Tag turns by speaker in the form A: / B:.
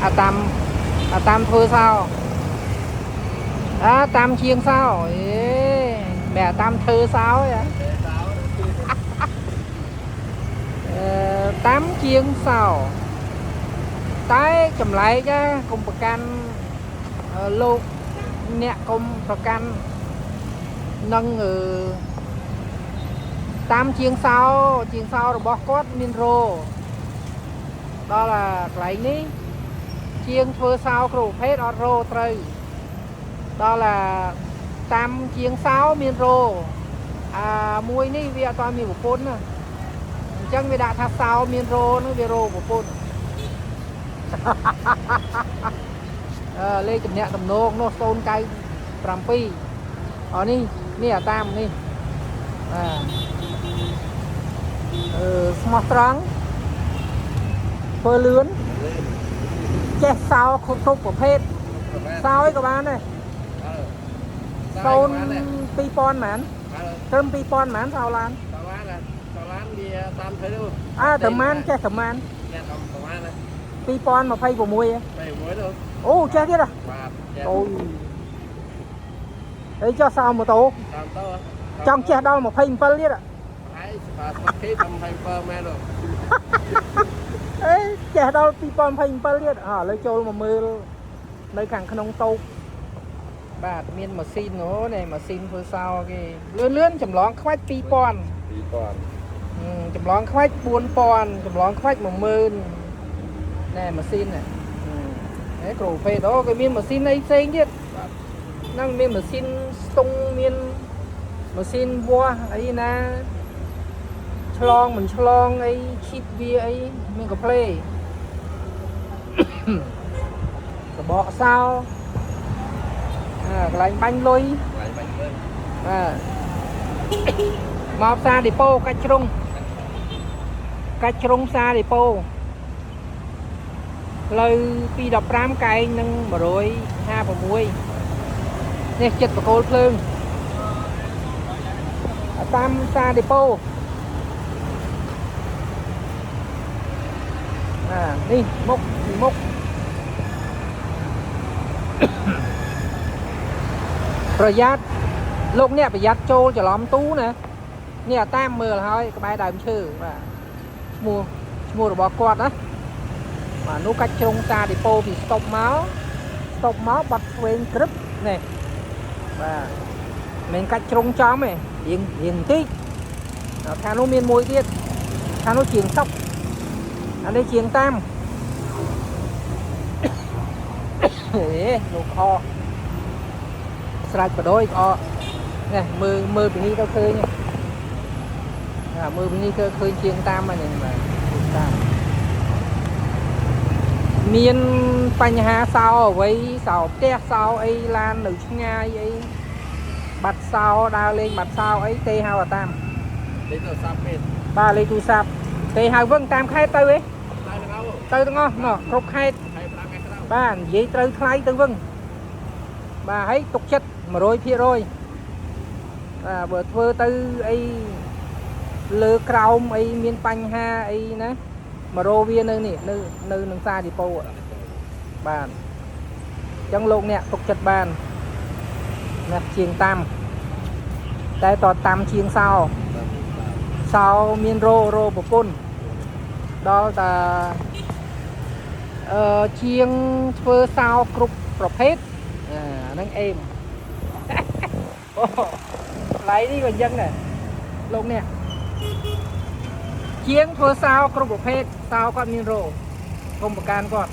A: អាតាមអាតាមធ្វើសោអាតាមជាងសោអេមែនអាតាមធ្វើសោហ៎
B: ទេសោ
A: អឺតាមជាងសោតែចម្លែកណាកុំប្រកាន់លោកអ្នកកុំប្រកាន់នឹងតាមជាងសោជាងសោរបស់គាត់មានរោដល់អាកន្លែងនេះជាងធ្វើសោគ្រប់ប្រភេទអត់រោត្រូវដល់អាតាមជាងសោមានរោអាមួយនេះវាអត់ទាន់មានប្រពន្ធណាអញ្ចឹងវាដាក់ថាសោមានរោហ្នឹងវារោប្រពន្ធ លេខទំនាក់ទំនងនោះ097អូនេះនេះអាតាមនេះបាទស្មោះត្រង់ធ្វើលឿនចេះសោគ្រប់ប្រភេទសោអីក៏បានដែរសូន្យ2000ប៉ុន្មានត្រឹម2000ប៉ុន្មានសោឡាន
B: សោឡានសោឡានវាតាមធ្វើទៅ
A: អើត្រឹមប៉ុន្មានចេះត្រឹមប៉ុន្មាន
B: ចេះត្រឹមប្រហែលណា
A: 2026ហ៎
B: 21ទៅ
A: អូចេះទៀតហ៎
B: បាទចេះ
A: អូយហើយចុះសោម៉ូតូ
B: តាមទៅ
A: ចង់ចេះដល់27ទៀតហ៎
B: ហើយបាទស្មាត់គេ27មែនទៅ
A: អេចេះដល់2027ទៀតអឥឡូវចូលមកមើលនៅខាងក្នុងតូបបាទមានម៉ាស៊ីនអូនេះម៉ាស៊ីនធ្វើសោគេលឿនលឿនចម្លងខ្វាច់2000
B: 2000
A: ចម្លងខ្វាច់4000ចម្លងខ្វាច់10000ណែម៉ាស៊ីននេះហេគ្រូពេតអូគេមានម៉ាស៊ីនអីផ្សេងទៀត
B: បាទ
A: ហ្នឹងមានម៉ាស៊ីនស្ទង់មានម៉ាស៊ីនវាស់អីណាឆ្លងមិនឆ្លងអីឈីបវាអីមានកាផ្លេ កបកសោអាកន្លែងបាញ់លុយ
B: កន្លែងបាញ់លុយ
A: បាទមកផ្សារដេប៉ូកាច់ជ្រុងកាច់ជ្រុងផ្សារដេប៉ូផ្លូវ215កែងនឹង156នេះចិត្តបកគោលភ្លើងតាមផ្សារដេប៉ូអានេះមុខនេះមុខ ប្រយ័ត្នលោកអ្នកប្រយ័ត្នចូលច្រឡំទូណានេះអាតាមមើលហើយក្បែរដើមឈើបាទឈ្មោះឈ្មោះរបស់គាត់ណាបាទនោះកាច់ជ្រុងតាឌីប៉ូពីស្តុបមកស្តុបមកបាត់ឆ្វេងក្រឹបនេះបាទមិនកាច់ជ្រុងចំទេរៀងរៀងបន្តិចដល់ខាងនោះមានមួយទៀតខាងនោះជាងសុកអានេះជាងតាម អេលោកអក ស្រាច់បដ ாய் ក្អកនេះមើលមើលពីនេះទៅឃើញណាមើលពីនេះទៅឃើញជាងតាមហ្នឹងបាទជាងតាមមានបញ្ហាសោអ្វីសោផ្ទះសោអីឡាននៅឆ្ងាយអីបាត់សោដើរលេងបាត់សោអីទេហៅអាតាម
B: លេខទូរស័ព្ទមាន
A: បាទលេខទូរស័ព្ទទេហៅវឹងតាមខេត្តទៅឯង
B: តែទាំងអស់
A: ទៅទាំងអស់ណោះគ្រប់ខេត្ត
B: ហើយ5ខែក្រោយ
A: បាទនិយាយត្រូវថ្លៃទៅវឹងបាទហើយទុកចិត្ត100%បាទបើធ្វើទៅអីលើក្រោមអីមានបញ្ហាអីណាមករវានៅនេះនៅនៅនឹងផ្សារឌីប៉ូបាទអញ្ចឹងលោកអ្នកទុកចិត្តបានណាជាងតាមតែតតាមជាងសោសោមានរោរោប្រពន្ធដល់តា ជាងធ្វើសោគ្រប់ប្រភេទអាហ្នឹងអេម អូកន្លែងនេះក៏អញ្ចឹងដែរលោកអ្នកជាងធ្វើសោគ្រប់ប្រភេទសោគាត់មានរោគុំប្រកាន់គាត់